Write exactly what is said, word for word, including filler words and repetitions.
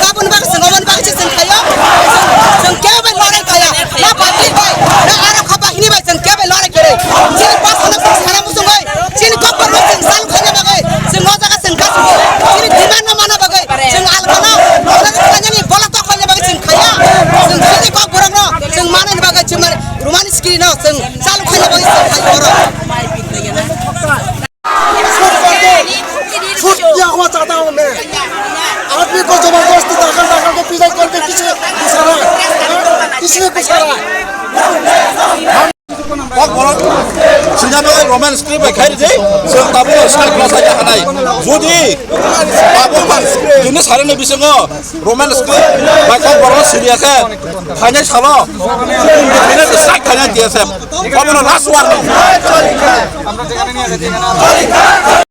Aboni bagwi chwng, aboni bagwi se chwng khaio. Chwng kebo bai lorry khaia. Ma public bai, na aro khapa hini bai chwng kebo bai lorry khaio. Chini pas khana chwng sana muchungwi, chini kok borok chwng sal khaina bagwi, chwng o jaga chwng kasu. Chini demand no mana bagwi, chwng alkano, bola khaina ni bola tok khaina bagwi chwng khaia. Chwng chini kok borok no, chwng manani bagwi chwng mani, romani screen no, chwng sal khaina bagwi chwng khaio borok. छूट दिया हुआ चाहता हूँ मैं। आदमी को जबरदस्ती दाखिल, दाखिल के पीछे करके किसी ने घुसा रहा है, किसी ने घुसा रहा है। Kokborok singha bagwi Roman script bai khairi di, chwng tabuk script no sai hanai. Jodi tabuk tini sarani bisingo Roman script bai kokborok siriya khe phainai salo chwng bini sai khainai D S F. Obono last warning.